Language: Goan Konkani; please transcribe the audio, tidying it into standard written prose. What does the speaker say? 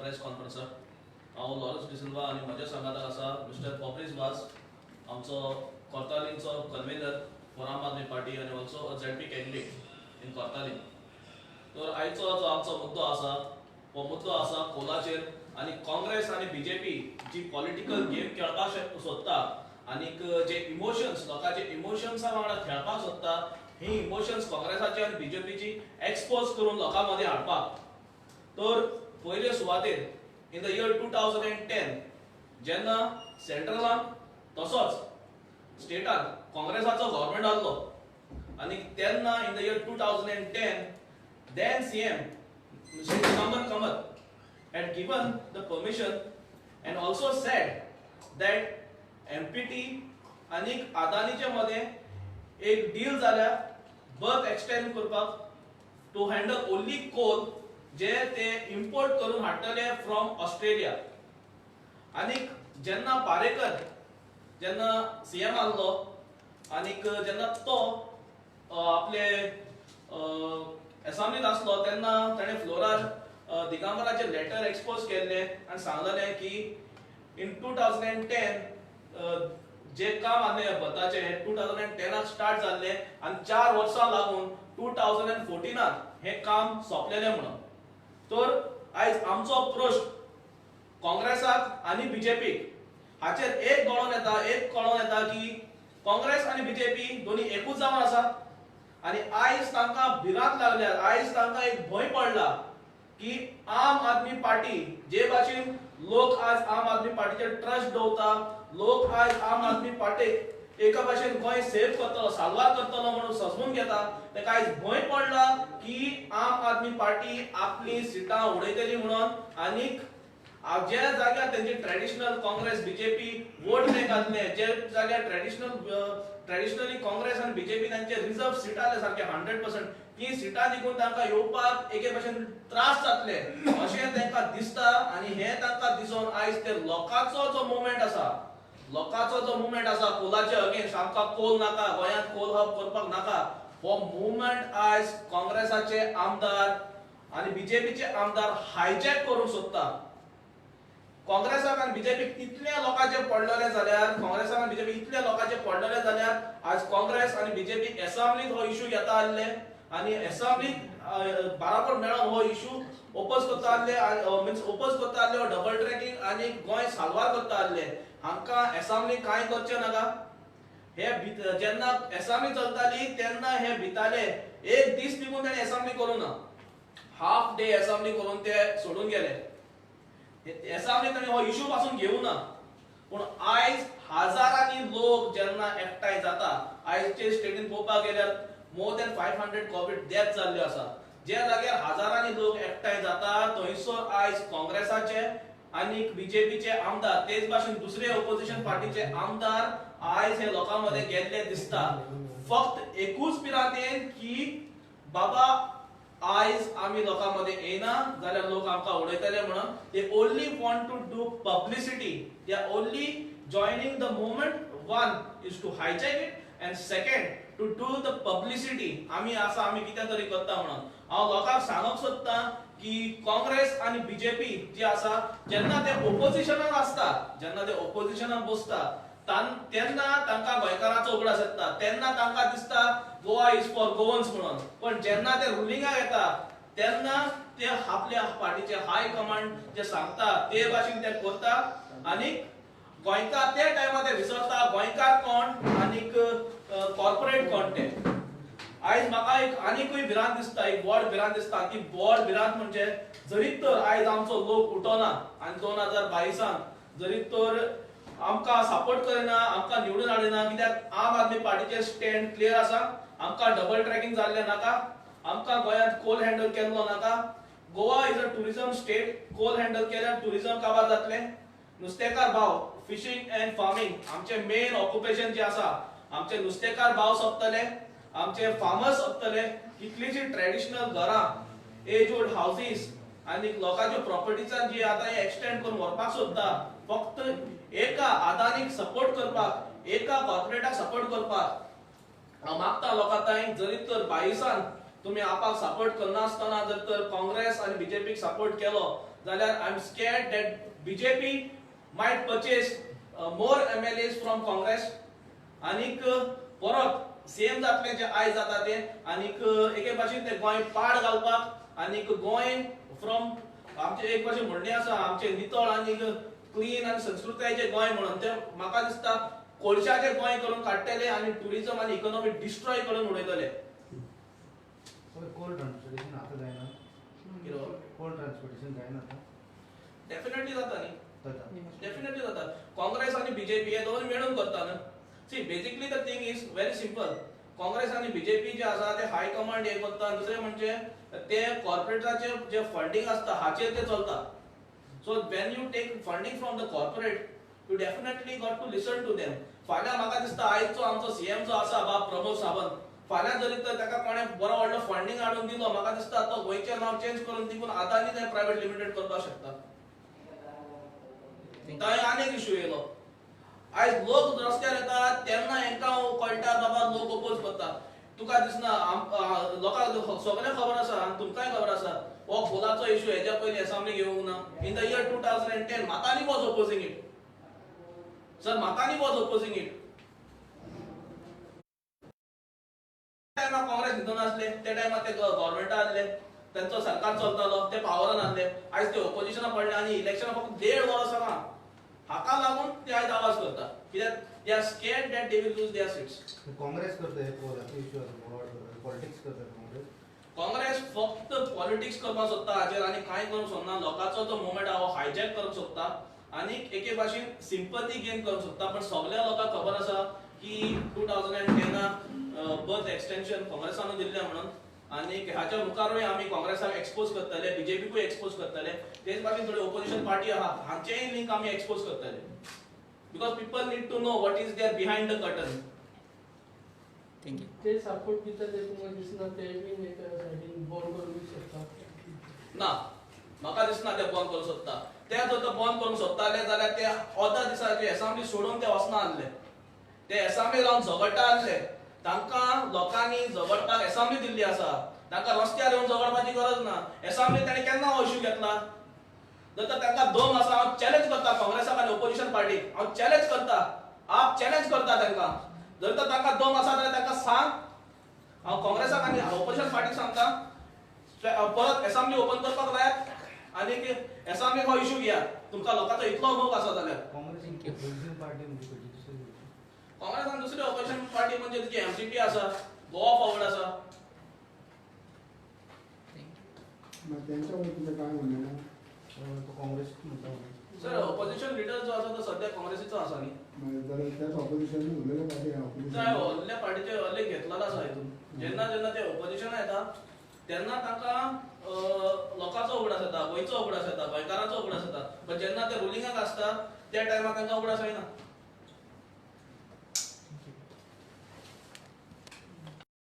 प्रेस कॉन्फरन्साक. हांव लॉरन्स डिसिल्वा आनी म्हज्या सांगाताक आसा मिस्टर बॉब्रीज वास, आमचो कोर्तालींचो कन्वेनर फॉर आम आदमी पार्टी आनी also a ZP candidate in Cortalim. तर आयचो जो आमचो मुद्दो आसा, हो मुद्दो आसा कोलाचेर आनी काँग्रेस आनी बीजेपी जी पॉलिटिकल गेम खेळपाक सोदता आनीक जे इमोशन्स, लोकांचे इमोशन्सा वांगडा खेळपाक सोदता, ही इमोशन्स काँग्रेसाची आनी बीजेपीची एक्सपोज करून लोकां मदीं हाडपाक. तर पयले सुवातेर in the year 2010 जेन्ना सेंट्रलान तसोच स्टेटान काँग्रेसाचो गव्हर्मेंट आहलो आनी तेन्ना in the year 2010, then CM Shri Digambar Kamat had given the permission and also said that MPT आनी अदानीच्या मध्ये एक डील जाल्या बर्थ एक्सटेंड करपाक टू हँडल ओनली कोल जे ते इम्पोर्ट करून हाडटले फ्रॉम ऑस्ट्रेलिया. आनी जेन्ना पारेकर जेन्ना सीएम आहलो आनीक जेन्ना तो आपले एसेंब्लीत आसलो, तेन्ना ताणें फ्लोरार दिगंबराचे लेटर एक्सपोज केल्ले आनी सांगलेलें की इन 2010 जे काम आहलें बर्थाचें, 2010आक स्टार्ट जाल्लें आनी 4 वर्सां लागून 2014आक हें काम सोंपलेलें म्हणून. तर आयज आमचो प्रश्न काँग्रेसाक आनी बीजेपीक हाचेर एक कळोन येता, एक कळोन येता की काँग्रेस आनी बीजेपी दोनी एकूच जावन आसा आनी आयज तांकां भिरांत लागल्या, आयज तांकां एक भंय पडला की आम आदमी पार्टी, जे भाशेन लोक आज आम आदमी पार्टीचेर ट्रस्ट दवरता, लोक आयज आम आदमी पार्टीक एका भाशेन गोंय सेव्ह करतलो, साल्वार करतलो म्हणून समजून घेता, ताका आयज भंय पडला की आम आदमी पार्टी आपली सिटां उडयतली म्हणून. आनीक ज्या जाग्यार तेंचे traditional Congress BJP vote bank आसले, जे जाग्यार ट्रेडिशनली काँग्रेस आनी बीजेपी तांचे रिजर्व सीट आसले सारके 100%, ती सिटां जिखून तांकां येवपाक एके भशेन त्रास जातले अशें तांकां दिसता. आनी हें तांकां दिसून आयज ते लोकांचो जो मुवमेंट आसा, लोकांचो जो मुवमेंट आसा कोलाचे अगेन्स्ट, आमकां कोल नाका, गोंयांत कोल हब करपाक नाका, हो मुवमेंट आयज काँग्रेसाचे आमदार आनी बीजेपीचे आमदार हायजॅक करूंक सोदता. काँग्रेसाक आनी बीजेपीक इतले लोकांचे पडलेले जाल्यार, काँग्रेसाक आनी बीजेपी इतले लोकांचे पडलेले जाल्यार, आज काँग्रेस आनी बीजेपी एसेंब्लीत हो इशू घेता आसले आनी एसेंब्लीत बाराबर मेळोन हो इशू ओपोज करता आसले, मिन्स ओपोज करता आसले डबल ट्रॅकिंग आनी गोंय साल्वार करता आसले. हांकां एसेंब्लीक कांय करचें नाका. हे जेन्ना एसेंब्ली चलताली तेन्ना हे भिताले. एक दीस निघून ताणें एसेंब्ली करूं ना, हाफ डे एसेंब्ली करून ते सोडून गेले. एसेंब्ली ताणें हो इशू पासून घेवना ना. पूण आयज हजारांनी लोक जेन्ना एकठांय जाता, आयजचे स्टेटीन पळोवपाक गेल्यार more than 500 Covid death जाल्ल्यो आसा. ज्या जाग्यार हजारांनी लोक एकठांय जाता, थंयसर आयज काँग्रेसाचे आनी बीजेपीचे आमदार, तेच भाशेन दुसरे ओपोजिशन पार्टीचे आमदार आयज हे लोकां मदें गेल्ले दिसता, फक्त एकूच भिरांतेन की बाबा, आयज आमी लोकां मदें येना जाल्यार लोक आमकां उडयतले म्हणून. They only want to do publicity. They are only joining the movement. One is to hijack it and second, to do the publicity, आमी आसा, आमी कितें तरी करता म्हणून. हांव लोकांक सांगूंक सोदतां की काँग्रेस आनी बीजेपी जी आसा, जेन्ना ते ओपोजिशनान आसता, जेन्ना ते ओपोजिशनान बसता, तेन्ना तांकां गोंयकारांचो उगडास येता, तेन्ना तांकां दिसता Goa is for Goans म्हणून. पण जेन्ना ते रुलिंगाक येता, तेन्ना ते आपल्या पार्टीचे हाय कमांड जे सांगता ते भाशेन ते करता आनी गोंयकार त्या टायमार ते विसरता गोंयकार कोण आनीक कॉर्पोरेट कोण ते. आयज म्हाका एक आनीकूय भिरांत दिसता, एक व्हड भिरांत दिसता. ती व्हड भिरांत म्हणजे जरी तर आयज आमचो लोक उठना आनी 2022आन जरी तर आमकां सपोर्ट करिना, आमकां निवडून हाडिना, कित्याक आम आदमी पार्टीचे स्टँड क्लियर आसा: आमकां डबल ट्रॅकिंग जाल्लें नाका, आमकां गोंयांत कोल हँडल केल्लो नाका. Goa is a tourism state. Coal handle केल्यार टुरिझम काबार जातलें, नुस्तेकार भाव, फिशींग अँड फार्मींग आमचे मेन ऑक्युपेशन जे आसा, आमचे नुस्तेकार भाव सोंपतले, आमचे फार्मर्स सोंपतले. कितलीशी ट्रेडिशनल घरां, एज ओल्ड हावजीस आनी लोकांच्यो प्रॉपर्टीजान जी आतां हे एक्सटेंड करून व्हरपाक सोदता, फक्त एका अदानीक सपोर्ट करपाक, एका कॉर्पोरेटाक सपोर्ट करपाक. हांव मागता लोकां तांय, जरी तर 22आन तुमी आपाक सपोर्ट करनासतना जर तर काँग्रेस आनी बीजेपीक सपोर्ट केलो जाल्यार I am scared that BJP might purchase more MLAs from Congress आनीक परत सेम जातलें जें आयज जाता तें. आनीक एके भाशेन ते गोंय पाड घालपाक आनीक गोंय फ्रॉम आमचें एक भाशेन म्हणणें आसा, आमचें नितळ आनीक क्लीन आनी संस्कृतायेचें गोंय म्हणून, तें म्हाका दिसता कोळशाचें गोंय करून काडटले आनी ट्युरिजम आनी इकॉनॉमी डिस्ट्रॉय करून उडयतले. कोल ट्रान्सपोर्टेशन आतां जायना? कितें? कोल ट्रान्सपोर्टेशन जायना आतां? डेफिनेटली जाता न्ही. जाता. डेफिनेटली जाता. काँग्रेस आनी बीजेपी हे दोन मेळून करता न्हू. See, basically the thing is very simple. Congress आनी बीजेपी जे आसा ते हाय कमांड हे करता. दुसरें म्हणजे ते कॉर्पोरेटाचे जे फंडींग आसता हाचेर ते चलता. So when you take funding from the corporate, you definitely got to listen to them. फाल्यां म्हाका दिसता आयचो आमचो सीएम जो आसा बाब प्रमोद सावंत, फाल्यां जरी तर ताका कोणें बरो व्हडलो फंडींग हाडून दिलो, म्हाका दिसता तो गोंयचें नांव चेंज करून दिवन अदानी थंय प्रायवेट लिमिटेड करपाक शकता. थंय आनीक इशू येयलो. आयज लोक रस्त्यार येतात तेन्ना हेंकां कळटा बाबा लोक ओपोज करता. तुका दिसना लोकांक सगळें खबर आसा आनी तुमकांय खबर आसा, हो कोलाचो इशू हेज्या पयलीं एसेंब्ली घेवंक ना. In the year 2010 Matani was opposing it, sir. Matani was opposing it. टायमार काँग्रेस न्हिदून आसले, त्या टायमार ते गव्हर्मेंटा आसले, तेंचो सरकार चलतालो, ते पावरान आसले. आयज ते ओपोजिशना पडले आनी इलेक्शना फक्त देड वर्स आहा. हाका लागून ते आयज आवाज करता, कित्याक they are scared that they will lose their seats. Congress करता हे कोलाचो इशू आसा, फॉरवर्ड करता, पॉलिटिक्स करता काँग्रेस. काँग्रेस फक्त पॉलिटिक्स करपाक सोदता हाचेर आनी कांय करूंक सोदना. लोकांचो जो मुवमेंट आहा हो हायजॅक करूंक सोदता आनी एके भाशेन सिंपती गेन करूंक सोदता. पण सगळ्या लोकांक खबर आसा की 2010 बर्थ एक्सटेन्शन काँग्रेसान दिल्लें म्हणून. आनी हाच्या मुखारूय आमी काँग्रेसाक एक्सपोज करतले, बीजेपीकूय एक्सपोज करतले. तेच भाशेन थोडी ओपोजिशन पार्टी आहा हांचेय लिंक आमी एक्सपोज करतले, because people need to know what is there behind the curtain. Thank you. ते सपोर्ट दिता ते तुमकां दिसना ते बीन एका सायडीन बंद करूंक शकता? ना, म्हाका दिसना ते बंद करूंक सोदता. ते जर ते बंद करूंक सोदताले जाल्यार ते अर्दा दिसाचे एसेंब्ली सोडून ते वचना आसले. ते एसेंब्ली रावन झगडटा आसले. तांकां लोकांनी झगडपाक एसेंब्ली दिल्ली आसा. तांकां रस्त्यार येवन झगडपाची गरज ना. एसेंब्ली ताणें केन्ना हो इशू घेतला? जर तर तांकां दम आसा, हांव चॅलेंज करता काँग्रेसाक आनी ओपोजिशन पार्टीक, हांव चॅलेंज करता, आप चॅलेंज करता तांकां. जर तर तांकां दम आसा जाल्यार तांकां सांग, हांव काँग्रेसाक आनी ओपोजिशन पार्टीक सांगता, परत एसेंब्ली ओपन करपाक लायात आनी एसेंब्लीक हो इशू घेयात, तुमकां लोकांचो इतलो मोग आसा जाल्यार. Congress Thank you. Opposition party म्हणजे खंयची दुसरी खंयची? काँग्रेसान दुसरी ओपोजिशन पार्टी म्हणजे तुजी एमसीपी आसा, गोवा फॉरवर्ड आसा. Thank you. मग त्यांच्या वतीचं काय म्हणणं आहे? तो काँग्रेस म्हणटा म्हणून. सर, ओपोजिशन लिडर जो आसा तो सध्या काँग्रेसीचो आसा न्ही. मग जर त्याच ऑपोजिशन उरलेल्या पार्टी त्या ऑपोजिशन व्हडल्या पार्टीचे हल्ले घेतलेलो आसा हितून. जेन्ना जेन्ना ते ओपोजिशना येता तेन्ना तांकां लोकांचो उगडास येता, गोंयचो उगडास येता, गोंयकारांचो उगडास येता. पण जेन्ना ते रुलिंगाक आसता त्या टायमार तांकां उगडास येना.